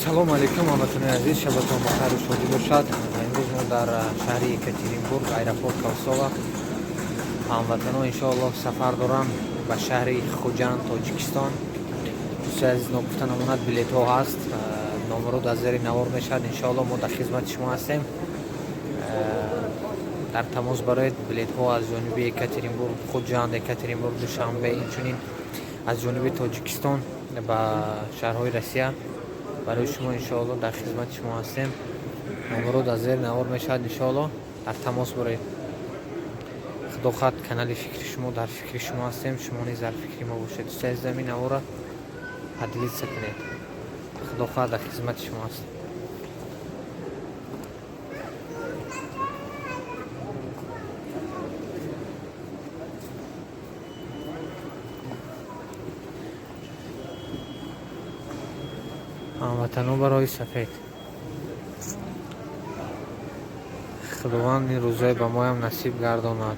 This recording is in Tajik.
Салому алейкум, ҳамватанони азиз, шабатон ба хайру шодӣ бошад. Имрӯз мо дар шаҳри Екатеринбург, аэропорт Колцово. Ҳамватанон иншоаллоҳ сафар доранд ба шаҳри Хуҷанд, Тоҷикистон. Дӯстои азиз, ногуфта намонад, билетҳо ҳаст, номеро дар зери навор мешавад. Иншоаллоҳ мо дар хизмати шумо ҳастем, дар тамос бароед. Билетҳо аз ҷониби Екатеринбург Хуҷанд, Екатеринбург Душанбе, инчунин аз ҷониби Тоҷикистон ба шаҳрҳои Россия барои шумо иншоалло дар хизмати шумо ҳастем. Номеро дар зери навор мешавад, иншоалло дар тамос бароед. Худо хоҳад, канали фикри шумо, дар фикри шумо ҳастем, шумо низ дар фикри мо бошед. Дӯстои азиз, ин навора поделиться кунед. Худо хоҳад, дар хизмати шумо ҳастем. Ҳамватанон, барои сафед Худованд ин рӯзое ба моям насиб гардонад.